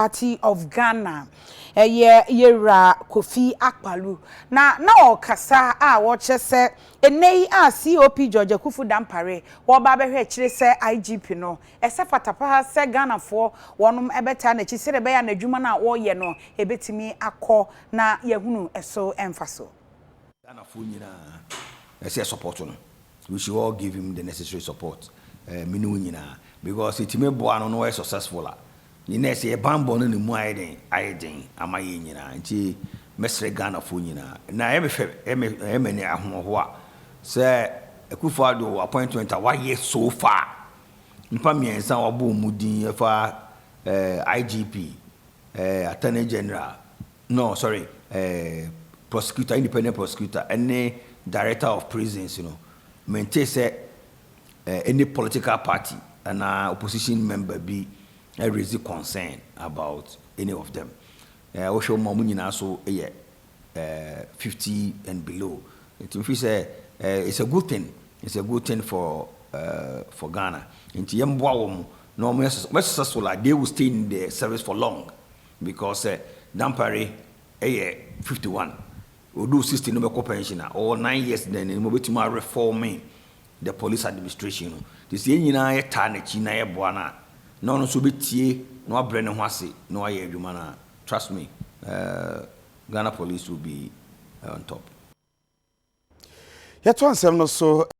Party of Ghana, ɛyɛ yɛwura Kofi Akpaloo, na ɔkasa a wɔkyerɛ sɛ ɛnɛ yi a COP George Akuffo Dampare wɔba abɛhwɛ akyire sɛ IGP no, ɛsɛ fata paa sɛ Ghanafoɔ wɔnom ɛbɛtaa n'akyi sɛdeɛ ɛbɛyɛ a n'adwuma no a wɔreyɛ no ɛbɛtumi akɔ na yɛhunu ɛso ɛmfa so. Ghanafoɔ nyinaa ɛsɛ support no. We should all give him the necessary support. Mene wo nyinaa, because ɛtumi boa no na ɔyɛ successful a, nyinaa sɛ yɛbanbɔ no ne mu ayɛ den ama yɛn nyinaa. Nti mɛsrɛ Ghanafoɔ nyinaa na ɛyɛ me fɛ, ɛyɛ me ne ahoɔho a sɛ Akufo Addo appointment a wayɛ so far, nipa mmiɛnsa a wabɔ wɔn mu din ɛfa IGP, Attorney General, no, sorry, prosecutor, independent prosecutor, ɛne Director of Prisons no, mente sɛ any political party anaa opposition member bi raise concern about any of them. Wohwɛ wɔn a wɔn nyinaa so yɛ 50 and below. Nti nfi sɛ it's a good thing, it's a good thing for Ghana. Nti yɛn mboa wɔn na wɔn yɛ successful a, they will stay in the service for long, because Dampare ɛyɛ 51, odu 60 no bɛkɔ pension a, ɔwɔ 9 years then mo bɛtumi a reforming the police administration no. Te sɛ yɛn nyinaa yɛ taa n'akyi na yɛ boa no a, na ɔno nso bɛtie na wabrɛ ne ho ase na wayɛ adwuma no a, trust me, Ghana Police will be on top. Yɛto ansɛm no so.